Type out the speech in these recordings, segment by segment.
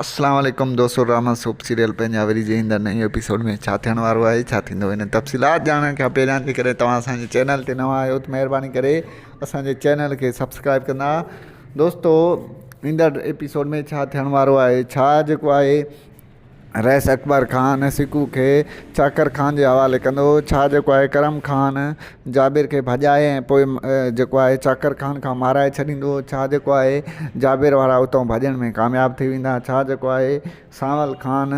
اسلام عليڪم دوستو ڊراما سوپ سيريل پنهنجا وري جي ايندڙ نئين ايپيسوڊ ۾ ڇا ٿيڻ وارو آهي ڇا ٿيندو ان تفصيلات ڄاڻڻ کان پهريان جيڪڏهن توهان اسان جي چينل تي نوان آهيو ته مهرباني ڪري اسان جي چينل کي سبسڪرائب ڪندا دوستو ايندڙ ايپيسوڊ ۾ ڇا ٿيڻ وارو آهي ڇا جيڪو آهي رئيس اڪبر خان سڪو کي چاڪر خان جي حوالي ڪندو ڇا جيڪو آهي ڪرم خان جابر کي ڀڄائي ۽ پوء جيڪو آهي چاڪر خان کان مارائي ڇڏيندو ڇا جيڪو آهي جابر وارا اتان ڀڄڻ ۾ ڪامياب ٿي ويندا ڇا جيڪو آهي سانول خان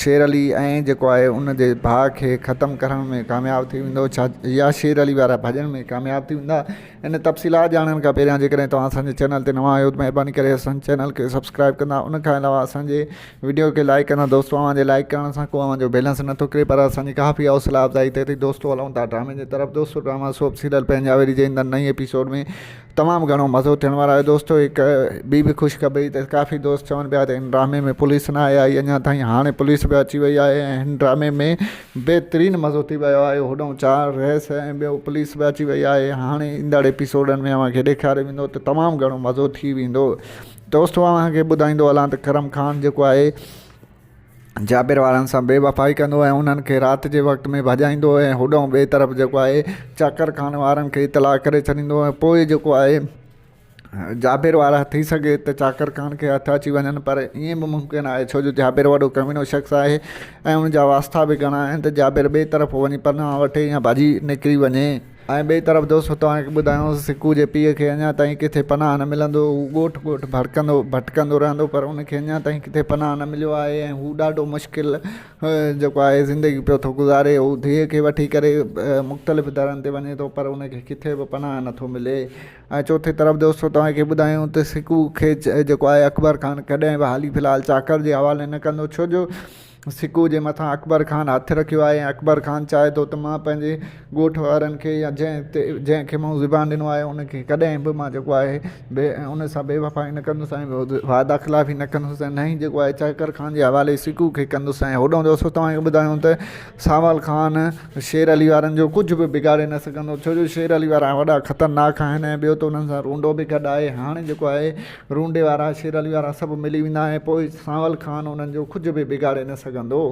شير علي ۽ جيڪو آهي ان جي ڀاء کي ختم ڪرڻ ۾ ڪامياب ٿي ويندو ڇا يا شير علي وارا ڀڄڻ ۾ ڪامياب ٿي ويندا ان تفصيلات ڄاڻڻ کان پهريان جيڪڏهن توهان اسان جي چينل تي نوان آهيو ته مهرباني ڪري اسان جي چينل کي سبسڪرائب ڪندا ان کان علاوه اسان جي وڊيو کي لائيڪ ڪندا دوستو اوهان جي لائيڪ ڪرڻ سان ڪو اوهان جو بيلنس نٿو ڪري پر اسان جي ڪافي حوصلا افزائي ٿئي ٿي دوستو هلون ٿا ڊرامي جي طرف دوستو ڊراما سوپ سيريل پنهنجا وري جي ايندڙ نئين ايپيسوڊ ۾ تمام گهڻو مزو ٿيڻ وارو آهي دوستو هڪ ٻي به خوشخبري ته ڪافي دوست چون پيا ته هن ڊرامي ۾ پوليس نه آئي آهي اڃا تائين هاڻي پوليس به اچي وئي آهي ۽ هن ڊرامي ۾ بهترين مزو ٿي ويو آهي هوڏانهن چار رئيس ۽ ٻيو پوليس به اچي وئي آهي هاڻي ايندڙ ايپيسوڊن ۾ اوهان کي ڏيکاريو ويندو ته تمام گهڻو مزو ٿي ويندو دوستو اوهان کي ٻڌائيندو هلان ته ڪرم خان جيڪو آهي جابر وارن سان بي وفائي ڪندو ۽ انهن کي رات جي وقت ۾ ڀڄائيندو ۽ هوڏانهن ٻئي طرف جيڪو آهي چاڪر خان وارن کي اطلاع ڪري ڇڏيندو ۽ پوء جيڪو آهي جابر وارا ٿي سگهي ته چاڪر خان کي هٿ اچي وڃن پر ائين به ممڪن آهي ڇو جو جابر وڏو ڪميڻو شخص آهي ۽ ان جا واسطا به گهڻا آهن ته جابر ٻئي طرف وڃي پناهه وٺي يا ڀڄي نڪري وڃي. ۽ ٻئي طرف دوستو توهان کي ٻڌايان سڪو جي پيء کي اڃا تائين ڪٿي پناهه نه ملندو هو ڳوٺ ڳوٺ ڀڙڪندو ڀٽڪندو رهندو پر ان کي اڃا تائين ڪٿي پناهه نه مليو آهي ۽ هو ڏاڍو مشڪل جيڪو آهي زندگي پيو ٿو گذاري هو ڌيء کي وٺي ڪري مختلف درن تي وڃي ٿو پر ان کي ڪٿي به پناهه نٿو ملي ۽ چوٿين طرف دوستو توهان کي ٻڌايون ته سڪو کي جيڪو آهي اڪبر خان ڪڏهن به حالي في الحال چاڪر جي حوالي نه ڪندو ڇو جو سڪو جي مٿان اڪبر خان هٿ رکيو آهي ۽ اڪبر خان چاهي ٿو ته مان پنهنجي ڳوٺ وارن کي يا جنهن تي جنهن کي مون زبان ڏنو آهي ان کي ڪڏهن به مان جيڪو آهي بي ان سان بي وفائي نه ڪندس ۽ وعده خلافي نه ڪندس ۽ نه ئي جيڪو آهي چاڪر خان جي حوالي سڪو کي ڪندس ۽ هوڏانهن دوستو توهان کي ٻڌايون ته سانول خان شير علي وارن جو ڪجهه به بگاڙي نه سگهندو ڇو جو شير علي وارا وڏا خطرناڪ آهن ۽ ٻيو ته انهن سان رونڊو به گڏ آهي هاڻي جيڪو آهي رونڊي وارا، شير علي وارا سڀ ملي ويندا ۽ پوء سانول خان انهن جو ڪجهه به بگاڙي نه سگهندو.